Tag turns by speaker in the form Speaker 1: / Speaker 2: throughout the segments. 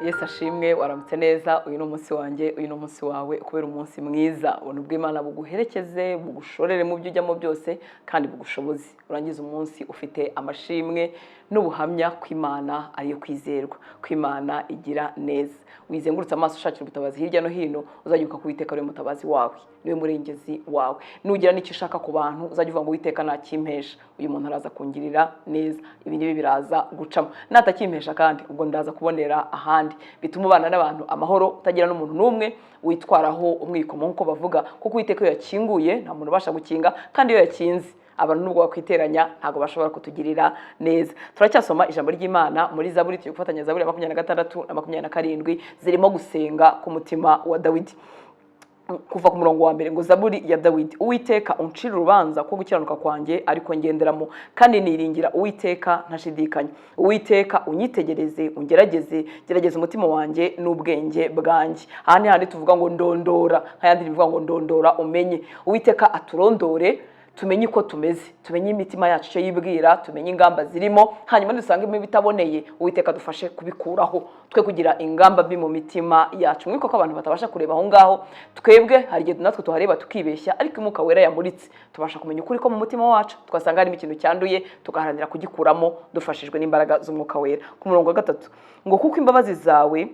Speaker 1: Yesu ashimwe. Waramutse neza. Uyu ni umunsi wanjye, uyu ni umunsi wawe, kubera umunsi mwiza. Ubuntu bw'Imana buguherekeze, bugushorere mu byo ujyamo byose, kandi bugushoboze urangize umunsi ufite amashimwe n'ubuhamya ko Imana ariyo kwizerwa, ko Imana igira neza. Wizengurutse amaso ushakira ubutabazi hirya no hino, uzajya wibuka ko Uwiteka ariwe mutabazi wawe, niwe murengezi wawe. Nugira n'icyo ushaka ku bantu, uzajya uvuga ngo: "Uwiteka nakimpesha, uyu muntu araza kungirira neza, ibi n'ibi biraza gucamo. Natakimpesha kandi, ubwo ndaza kubonera ahandi." Bituma ubana n'abantu amahoro, utagira n'umuntu n'umwe witwaraho umwikomo nk'uko bavuga, kuko Uwiteka iyo yakinguye nta muntu ubasha gukinga, kandi iyo yakinze abantu nubwo bakwiteranya ntabwo bashobora kutugirira neza. Turacyasoma ijambo ry'Imana muri Zaburi. Turi gufatanya Zaburi ya 26 na 27, zirimo gusenga k'umutima wa Dawidi. Kuva ku murongo wa mbere ngo: Zaburi ya Dawidi. Uwiteka, uncire urubanza ko gukiranuka kwanjye ariko ngenderamo, kandi niringira Uwiteka ntashidikanya. Uwiteka, unyitegereze, ungerageze, gerageza umutima wanjye n'ubwenge bwanjye. Aha ni handi tuvuga ngo ndondora, nk'ayandi bivuga ngo ndondora umenye. Uwiteka aturondore, tumenye uko tumeze, tumenye imitima yacu icyo yibwira, tumenye ingamba zirimo, hanyuma dusangemo ibitaboneye, Uwiteka dufashe kubikuraho, twe kugira ingamba mbi mu mitima yacu. Mwibuke ko abantu batabasha kureba aho ngaho. Twebwe hari igihe natwe tuhareba tukibeshya, ariko Umwuka Wera yamuritse tubasha kumenya ukuri ko mu mutima wacu, tugasanga harimo ikintu cyanduye, tugaharanira kugikuramo dufashijwe n'imbaraga z'Umwuka Wera. Ku murongo wa gatatu ngo: "Kuko imbabazi zawe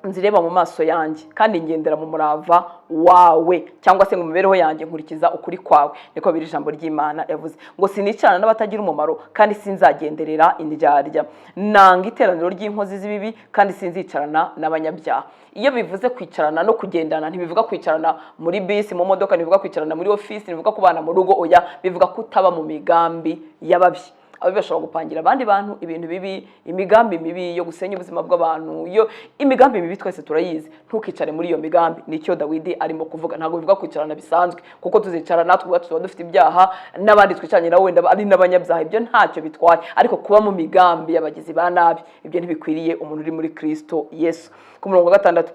Speaker 1: nzireba mu maso yanjye, kandi ngendera mu murava wawe", cyangwa se ngo mu mibereho yanjye nkurikiza ukuri kwawe, niko biri ijambo ry'Imana yavuze ngo: "Sinicarana n'abatagira umumaro, kandi sinzagenderera indyarya. Nanga iteraniro ry'inkozi z'ibibi, kandi sinzicarana n'abanyabyaha." Iyo bivuze kwicarana no kugendana, ntibivuga kwicarana muri bisi, mu modoka, ntibivuga kwicarana muri ofisi, ntibivuga kubana mu rugo, oya, bivuga kutaba mu migambi y'ababi. Ababi bashobora gupangira abandi bantu ibintu bibi, imigambi mibi yo gusenya ubuzima bw'abantu. Yo imigambi mibi twese turayizi. Ntukicare muri iyo migambi, nicyo Dawidi arimo kuvuga. Ntabwo bivuga kwicarana bisanzwe, kuko tuzicara natwe ubwacu tuba dufite ibyaha, n'abandi twicaranye nabo wenda ari n'abanyabyaha, ibyo ntacyo bitwaye. Ariko kuba mu migambi y'abagizi ba nabi, ibyo ntibikwiriye umuntu uri muri Kristo Yesu. Ku murongo wa gatandatu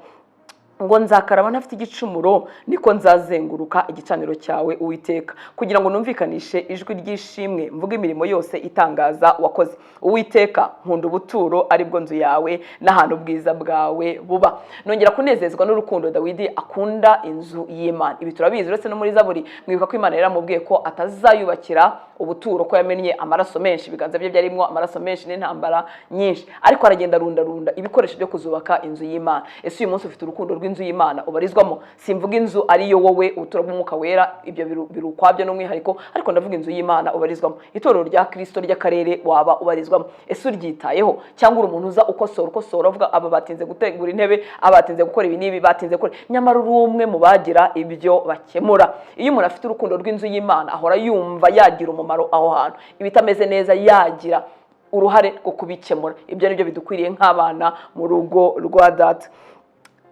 Speaker 1: ngo: "Nzakaraba ntafite igicumuro, niko nzazenguruka igicaniro cyawe, Uwiteka, kugira ngo numvikanishe ijwi ry'ishimwe, mvuge imirimo yose itangaza wakoze. Uwiteka, nkunda ubuturo aribwo nzu yawe, n'ahantu ubwiza bwawe buba." Nongera kunezezwa n'urukundo Dawidi akunda inzu y'Imana. Ibi turabizi, uretse no muri Zaburi. Mwibuka ko Imana yaramubwiye ko atazayubakira ubuturo, ko yamennye amaraso menshi, ibiganza bye byarimo amaraso menshi n'intambara nyinshi, ariko aragenda arundarunda ibikoresho byo kuzubaka inzu y'Imana. Ese uyu munsi ufite urukundo rw'inzu y'Imana ubarizwamo? Simvuga inzu ariyo wowe, ubuturo bw'Umwuka Wera, ibyo biri ukwabyo n'umwihariko, ariko ndavuga inzu y'Imana ubarizwamo, itorero rya Kristo ry'akarere waba ubarizwamo. Ese uryitayeho, cyangwa uri umuntu uza ukosora, ukosora, uvuga aba batinze gutegura intebe, aba batinze gukora ibi n'ibi, batinze gukora, nyamara uri umwe mu bagira ibyo bakemura? Iyo umuntu afite urukundo rw'inzu y'Imana, ahora yumva yagira umumaro aho hantu, ibitameze neza yagira uruhare rwo kubikemura. Ibyo ni byo bidukwiriye nk'abana mu rugo rwa Data.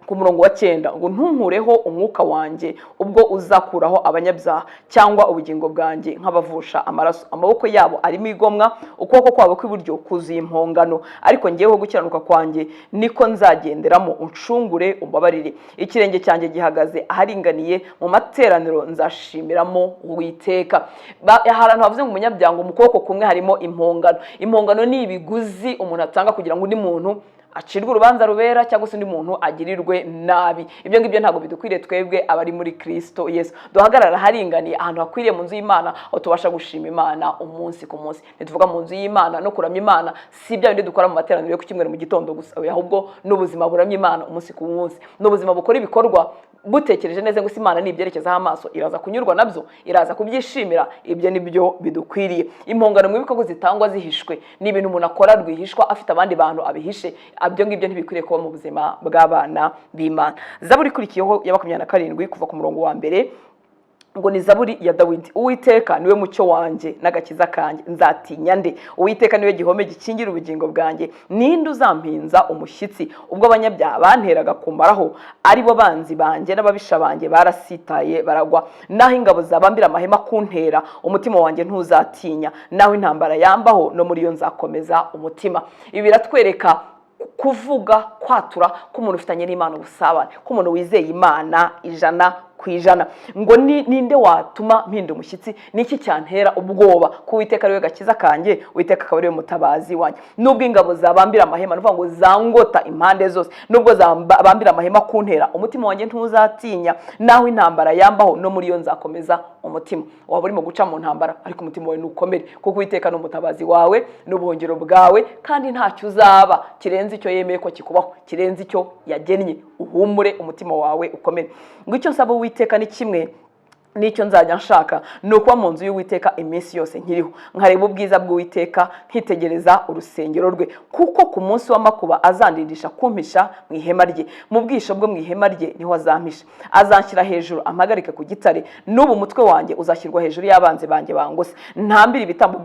Speaker 1: Ku murongo wa cyenda ngo: "Ntunkureho umwuka wanjye ubwo uzakuraho abanyabyaha, cyangwa ubugingo bwanjye nk'abavusha amaraso. Amaboko yabo arimo igomwa, ukuboko kwabo kw'iburyo kuzuye impongano. Ariko ngeweho gukiranuka kwanjye niko nzagenderamo, uncungure, umbabarire. Ikirenge cyanjye gihagaze aharinganiye, mu materaniro nzashimiramo Uwiteka." Hari ahantu havuze ngo umunyabyaha ngo mu kuboko kumwe harimo impongano. Impongano ni ibiguzi umuntu atanga kugira ngo undi muntu acirwe urubanza rubera, cyangwa se undi muntu agirirwe nabi. Ibyo ngibyo ntabwo bidukwiriye twebwe abari muri Kristo Yesu. Duhagarara aharinganiye, ahantu hakwiriye mu nzu y'Imana, aho tubasha gushima Imana umunsi ku munsi. Ntituvuga mu nzu y'Imana no kuramya Imana si bya bindi dukora mu materaniro yo ku cyumweru mu gitondo gusa, oya, ahubwo n'ubuzima buramya Imana umunsi ku munsi, ni ubuzima bukora ibikorwa butekereje neza ngo Imana nibyerekezaho amaso iraza kunyurwa nabyo, iraza kubyishimira. Ibyo ni byo bidukwiriye. Impongano, mu bikorwa zitangwa zihishwe, ni ibintu umuntu akora rwihishwa afite abandi bantu abihishe. Ibyo ngibyo ntibikwiriye kuba mu buzima bw'abana b'Imana. Zaburi ikurikiyeho ya 27, kuva ku murongo wa mbere ngo: Ni Zaburi ya Dawidi. Uwiteka niwe mucyo wanjye n'agakiza kanjye, nzatinya nde? Uwiteka niwe gihome gikingira ubugingo bwanjye, ninde uzampinza umushyitsi? Ubwo abanyabyaha banteraga kumaraho, ari bo banzi banjye n'ababisha banjye, barasitaye baragwa. Naho ingabo zabambira amahema kuntera, umutima wanjye ntuzatinya. Naho intambara yambaho, no muri yo nzakomeza umutima. Ibi biratwereka kuvuga, kwatura k'umuntu ufitanye n'Imana ubusabane, k'umuntu wizeye Imana 100. 100%. Ngo ninde watuma mpinda umushyitsi? Niki cyantera ubwoba, ko Uwiteka ari we gakiza kanjye, Uwiteka akaba ari we mutabazi wanjye? Nubwo ingabo zabambira amahema, ni ukuvuga ngo zangota impande zose, nubwo zabambira amahema kuntera, umutima wanjye ntuzatinya. Naho intambara yambaho, no muri yo nzakomeza umutima. Waba urimo guca mu ntambara, ariko umutima wawe ntukomere, kuko Uwiteka ni umutabazi wawe n'ubuhungiro bwawe, kandi ntacyo uzaba kirenze icyo yemeye ko kikubaho, kirenze icyo yagennye. Uhumure, umutima wawe ukomere. Ngo icyo nsaba Uwiteka ni kimwe, n'icyo nzajya nshaka, ni ukuba mu nzu y'Uwiteka iminsi yose nkiriho, nkareba ubwiza bw'Uwiteka, nkitegereza urusengero rwe. Kuko ku munsi w'amakuba azandindisha kumpisha mu ihema rye, mu bwisho bwo mu ihema rye niho azampisha. Azanshyira hejuru, ampagarike ku gitare. N'ubu umutwe wanjye uzashyirwa hejuru y'abanzi banjye bangose. Ntambire ibitambo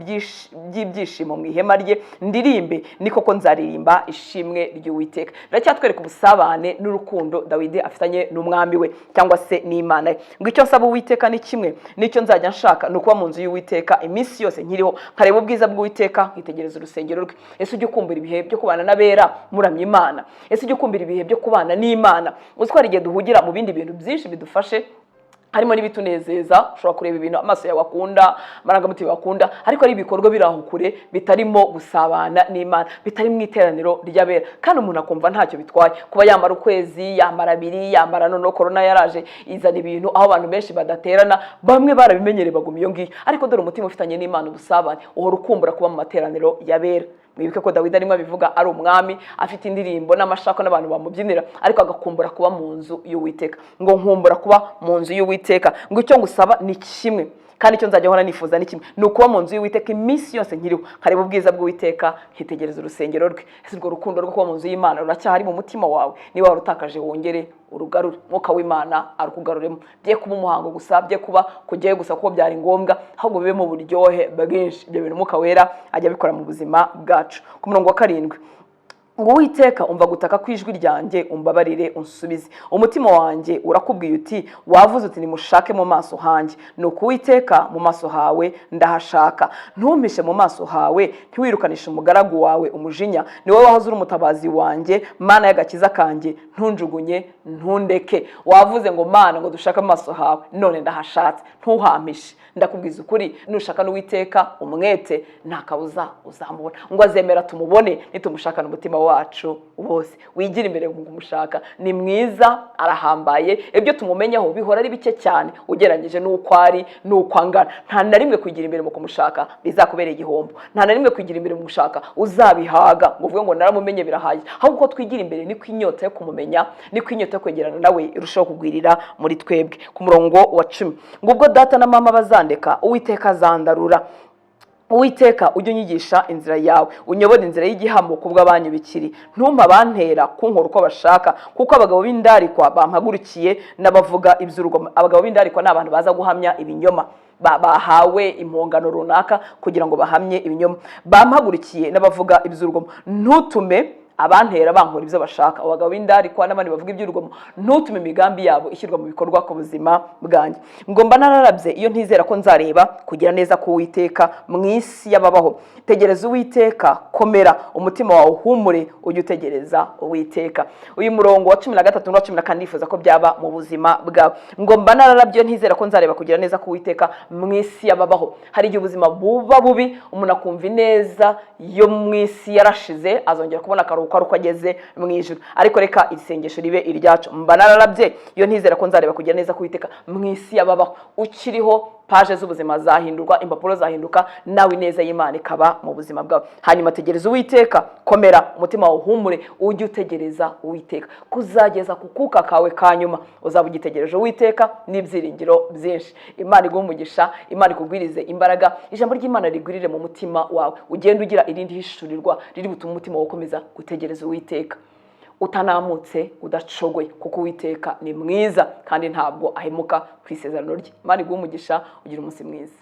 Speaker 1: by'ibyishimo mu ihema rye, ndirimbe, ni koko nzaririmba ishimwe ry'Uwiteka. Biracyatwereka ubusabane n'urukundo Dawidi afitanye n'umwami we, cyangwa se n'Imana ye. Ngo icyo nsaba Uwiteka ni kimwe, nicyo nzajya nshaka, ni ukuba mu nzu y'Uwiteka iminsi yose nkiriho, nkareba ubwiza bw'Uwiteka, nkitegereza urusengero rwe. Ese ujya ukumbura ibihe byo kubana n'abera muramya Imana? Ese ujya ukumbura ibihe byo kubana n'Imana? Uzi ko hari igihe duhugira mu bindi bintu byinshi bidufashe, harimo n'ibitunezeza. Ushobora kureba ibintu amaso yawe akunda, amarangamutima akunda, ariko ari ibikorwa biri aho kure, bitarimo gusabana n'Imana, bitari mu iteraniro ry'abera, kandi umuntu akumva ntacyo bitwaye kuba yamara ukwezi, yamara 2, yamara. Noneho korona yaraje izana ibintu aho abantu benshi badaterana, bamwe barabimenyereye baguma iyo ngiyo. Ariko dore umutima ufitanye n'Imana ubusabane uhora ukumbura kuba mu materaniro y'abera. Mwibuke ko Dawidi arimo abivuga ari umwami, afite indirimbo n'amashako n'abantu bamubyinira, ariko agakumbura kuba mu nzu y'Uwiteka. Ngo nkumbura kuba mu nzu y'Uwiteka. Ngo icyo ngusaba ni kimwe, kandi icyo nzajya nkora nifuza ni kimwe, ni ukuba mu nzu y'Uwiteka iminsi yose nkiriho, nkareba ubwiza bw'Uwiteka, nkitegereza urusengero rwe. Ese urwo rukundo rwo kuba mu nzu y'Imana ruracyahari mu mutima wawe? Niba warutakaje, wongere urugarure, Mwuka w'Imana arukugaruremo. Bye kuba umuhango gusa, bye kuba kujyayo gusa kuko byari ngombwa, ahubwo bibe mu buryohe bwinshi. Ibyo bintu Umwuka Wera ajya abikora mu buzima bwacu. Ku murongo wa 7 ngo: "Uwiteka, umva gutaka kw'ijwi ryanjye, umbabarire, unsubize. Umutima wanjye urakubwiye uti: wavuze uti nimushake mu maso hanjye. Nuko Uwiteka, mu maso hawe ndahashaka. Ntumpishe mu maso hawe, ntiwirukanishe umugaragu wawe umujinya. Ni wowe wahoze uri umutabazi wanjye, Mana y'agakiza kanjye, ntunjugunye, ntundeke. Wavuze ngo Mana, ngo dushake mu maso hawe, none ndahashatse, ntuhampishe." Ndakubwiza ukuri, nushaka n'Uwiteka umwete, nta kabuza uzamubona. Ngo azemera tumubone nitumushakana umutima wacu wose. Wigira imbere mu kumushaka. Ni mwiza, arahambaye. Ibyo tumumenyaho bihora ari bike cyane ugereranyije n'uko ari n'uko angana. Nta na rimwe kwigira imbere mu kumushaka bizakubera igihombo. Nta na rimwe kwigira imbere mu gushaka uzabihaga ngo uvuge ngo naramumenye, birahagije. Ahubwo uko twigira imbere, niko inyota yo kumumenya, niko inyota yo kwegerana nawe irushaho kugwirira muri twebwe. Ku murongo wa 10 ngo: "Ubwo data na mama bazandeka, Uwiteka azandarura. Uwiteka, ujye unyigisha inzira yawe, unyobore inzira y'igihamo ku bw'abanyubikiri. Ntumpe abantera kunkora uko bashaka, kuko abagabo b'indarikwa bampagurukiye n'abavuga iby'urugomo." Abagabo b'indarikwa ni abantu baza guhamya ibinyoma, bahawe impongano runaka kugira ngo bahamye ibinyoma. "Bampagurukiye n'abavuga iby'urugomo. Ntutume abantera bankora ibyo bashaka." Abagabo b'indarikwa n'abandi bavuga iby'urugomo, ntutume imigambi yabo ishyirwa mu bikorwa ku buzima bwanjye. Ngo mba nararabye iyo ntizera ko nzareba kugira neza k'Uwiteka mu isi y'ababaho. Tegereza Uwiteka, komera, umutima wawe uhumure, ujye utegereza Uwiteka. Uyu murongo wa 13 n'uwa 14 nifuza ko byaba mu buzima bwawe. Ngo mba nararabye iyo ntizera ko nzareba kugira neza k'Uwiteka mu isi y'ababaho. Hari igihe ubuzima buba bubi, umuntu akumva ineza yo mu isi yarashize, azongera kubona akaruhuko ari uko ageze mu ijuru. Ariko reka iri sengesho ribe iryacu: mba nararabye iyo ntizera ko nzareba kugira neza k'Uwiteka mu isi y'ababaho. Ukiriho, paje z'ubuzima zahindurwa, impapuro zahinduka, nawe ineza y'Imana ikaba mu buzima bwawe. Hanyuma tegereza Uwiteka, komera, umutima wawe uhumure, ujye utegereza Uwiteka kuzageza ku kuka kawe ka nyuma. Uzaba ugitegereje Uwiteka n'ibyiringiro byinshi. Imana iguhe umugisha, Imana ikugwirize imbaraga, ijambo ry'Imana rigwirire mu mutima wawe, ugende ugira irindi hishurirwa riri butume umutima wawe ukomeza gutegereza Uwiteka utanamutse, udacogoye, kuko Uwiteka ni mwiza kandi ntabwo ahemuka ku isezerano rye. Imana iguhe umugisha, ugira umunsi mwiza.